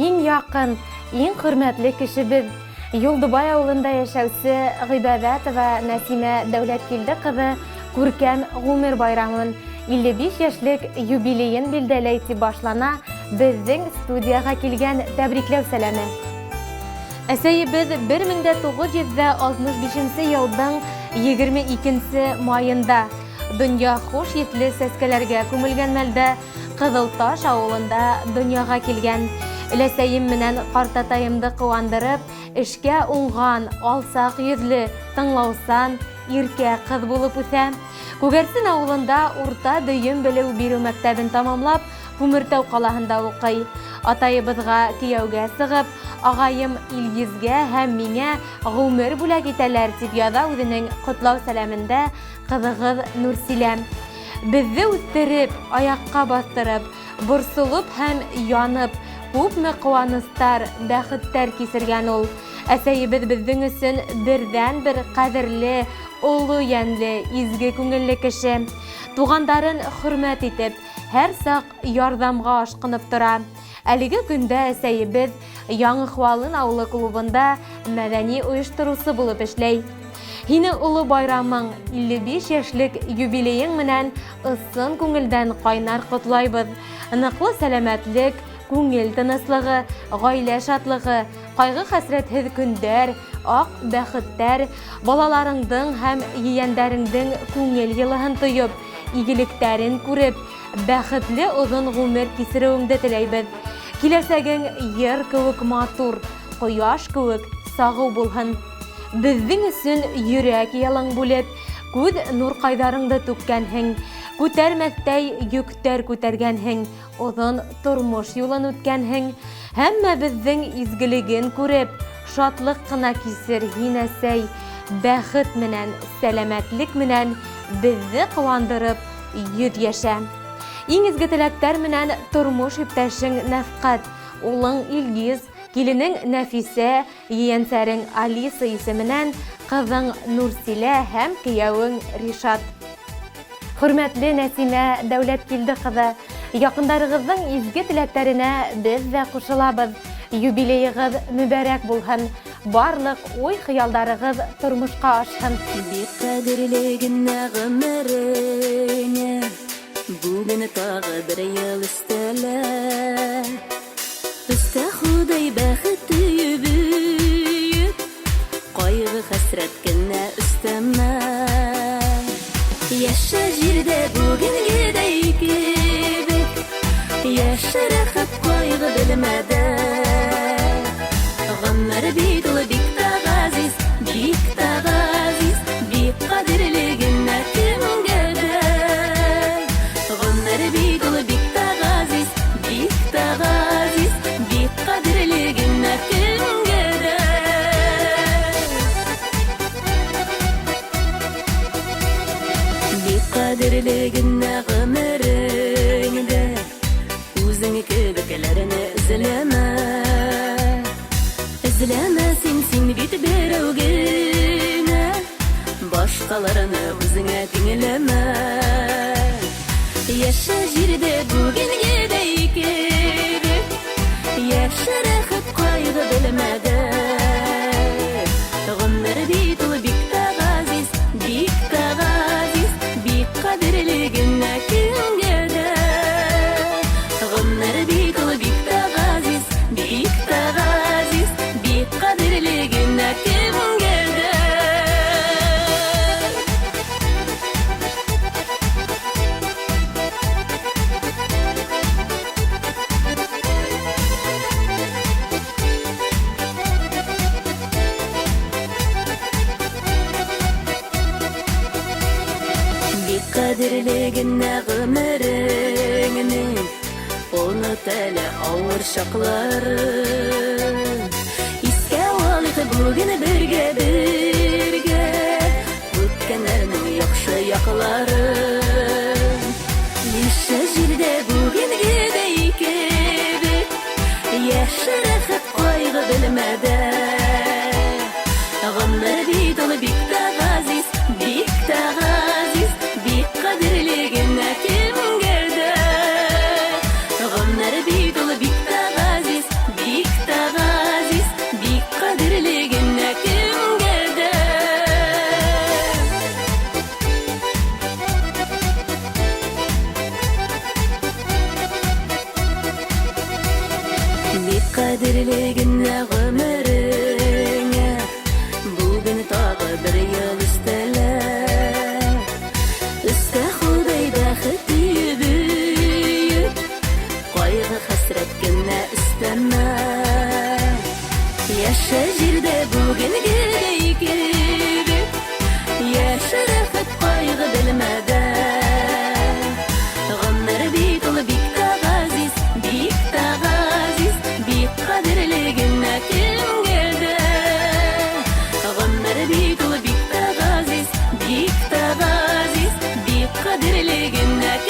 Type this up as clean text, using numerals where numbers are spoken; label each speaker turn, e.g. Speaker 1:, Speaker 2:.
Speaker 1: иң яҡын, иң хөрмәтле кешебеҙ, Юлдыбай ауылында йәшәүсе Ғибәҙәтова Нәсимә Дәүләткилде ҡыҙы күркәм ғүмер байрамын, 55 йәшлек юбилейын билдәләй, тип башлана беҙҙең студияға килгән тәбрикләү сәләме. Әсәйебеҙ 1965 йылдың 22 майында донъя хуш еҫле сәскәләргә күмелгән мәлдә Ҡыҙылташ ауылында донъяға килгән. Өләсәйем менән ҡартатайымды ҡыуандырып, эшкә уңған, алсаҡ йөҙлө, тыңлаусан, иркә ҡыҙ булып үҫә. Күгәрсен ауылында урта дөйөм белеү биреү мәктәбен тамамлап, Күмертау ҡалаһында уҡый. Атайыбыҙға кейәүгә сығып, ағайым Илгизгә һәм миңә ғүмер бүләк итәләр, дип яҙа үҙенең ҡотлау сәләмендә ҡыҙығыҙ Нурсилә. Беҙҙе үҫтереп, аяҡҡа баҫтырып, борсолоп һәм янып, күпме ҡыуаныстар, бәхеттәр кисергән ул. Әсәйебеҙ беҙҙең өсөн берҙән-бер ҡәҙерле, оло йәнле, изге күңелле кеше. Туғандарын хөрмәт итеп, һәр саҡ ярҙамға ашҡынып тора. Әлеге көндә әсәйебеҙ Яңы Хвалын ауылы клубында мәҙәни ойоштороусы булып эшләй. Һине оло байрамың, 55 йәшлек юбилейың менән ысын күңелдән ҡайнар ҡотлайбыҙ. Ныҡлы сәләмәтлек, күңел тыныслығы, ғаилә шатлығы, ҡайғы-хәсрәтһеҙ көндәр, аҡ бәхеттәр, балаларыңдың һәм ейәндәреңдең күңел йылыһын тоеп, игелектәрен күреп, Бәхетле озын гомер кисереүеңде теләйбеҙ. Киләсәгең йыр кеүек матур, кояш кеүек сағыу булһын. Беҙҙең өсөн йөрәк йылың бүлеп, күҙ нурҡайҙарыңды түккәнһең, күтәрмәҫтәй йөктәр күтәргәнһең, оҙон тормош юлын үткәнһең. Һәммәбеҙҙең изгелеген күреп, шатлыҡ ҡына кисер һин, әсәй. Бәхет менән, сәләмәтлек менән беҙҙе ҡыуандырып, 100 йәшә. Иң изге теләктәр менән тормош иптәшең Нәфкать, улың Илгиз, киленең Нәфисә, ейәнсәрең Алиса исеменән кызың Нурсилә һәм кейәүең Ришат. Хөрмәтле Нәсимә Дәүләткилде кызы, якындарыгызның изге теләктәренә без дә кушылабыз. Юбилеегыз мөбарәк булһын! Барлык уй-хыялдарыгыз тормышка ашһын!
Speaker 2: Бик кадерле генә гомереңә Бүген тагы бер ел өстәлә. Өстә Ходай бәхет өеп-өеп, Кайгы-хәсрәт кенә өстәмә. Яшә җирдә бүгенгедәй кебек, Яшә рәхәт кайгы белмәдә. Гомер бит ул бик тә газиз, бик тә газиз, Бик кадерле генә кемгә дә. Гомер бит ул бик тә газиз, бик тә газиз, Бик кадерле генә кемгә дә. Бик кадерле генә гомереңдә Үзең кебекләрне эзләмә. Эзләмә син, син бит берәү генә, Башкаларны үзеңә тиңләмә. Яшә җирдә бүгенгедәй кебек, Яшә рәхәт кайгы белмәдә. Гомер бит ул бик тә газиз, бик тә газиз, Бик кадерле генә кемгә дә. Гомер бит ул бик тә газиз, бик тә газиз, Бик кадерле генә кемгә дә. Бик кадерле генә гомереңне Оныт әле авыр чакларын. Искә алыйк бүген бергә бергә Үткәннәрнең яхшы якларын. Яшә җирдә бүгенгедәй кебек, Яшә рәхәт кайгы белмәдә. Гомер бит ул бик тә газиз, бик тә газиз, Бик кадерле генә кемгә дә. Гомер бит ул бик тә газиз, бик. Кадерле генә гомереңә бүген тагы бер ел өстәлә. Өстә Ходай бәхет өеп, кайгы-хәсрәт кенә өстәмә. Яшә җирдә бүгенгедәй кебек, яшә рәхәт кайгы белмәдән. Гомер бит ул бик тә газиз, бик тә газиз, бик кадерле генә кемгә дә. Гомер бит ул бик тә газиз, бик тә газиз, бик кадерле генә.